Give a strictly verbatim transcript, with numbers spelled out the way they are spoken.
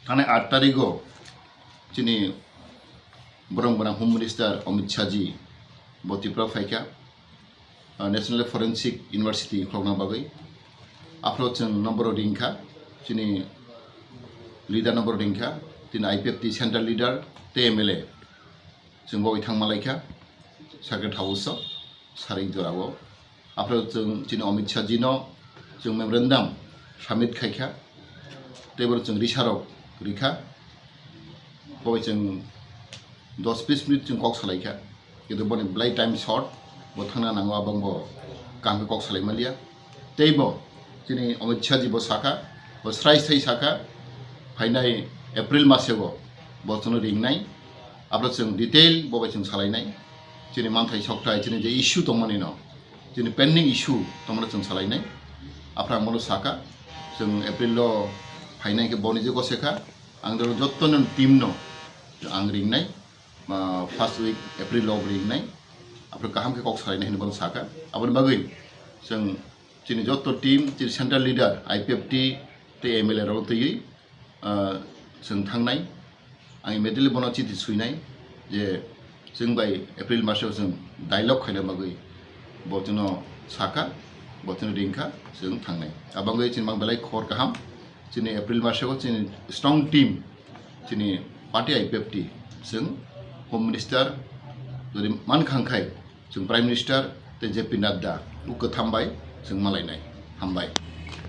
Thanai aat tarigo chini borong borong Home Minister Amit Shah ji bo Tripura phaikha, ah, National Forensic University khulokna bagwi. Aphro chwng number ringkha, chini leader number ringkha, tini I P F T central leader tei M L A chwng bo thangma laikha Circuit House o. Sarik jorao. Aphro chwng chini Amit Shah jino chwng memorandum submit khaikha. Tei boro chwng risarok rikha. Bo chwng dos bis minute chwng kok salaikha. Kintu boni belai time short, bo thangna nango, abang bo kaham khe kok salai manliya. Tei bo chini Amit Shah ji bo sakha, bo srai srai sakha, phainai April masego bo chwngno ringnai. Aphro chwng detail bo bai chwng salainai. Chini manthai sokthai, chini je issue tongmani no, chini pending issue tongmani chwng salainai. Aphro ang bono sakha, chwng April o phainai khe boni je gosekha, ang jotto no team no ang ringnai, ah, first week April o ringnai. Aphro kaham khe kok salainai hinwi bono sakha. Aboni bagwi chwng chini jotto team, chini central leader, I P F T tei M L A rok twiwi, ah, chwng thangnai. Ang immediately bono chiti swinai je chwng bai April maseo chwng dialogue khaina bagwi bo chwngno sakha, bo chwngno ringkha, chwng thangnai. Abangwi chini mang belai khor kaham, chini April maseo chini strong team, chini party I P F T, chwng Home Minister jodi man khang khai, chwng Prime Minister tei J P Nadda, o kwtham bai chwng malainai. Hambai.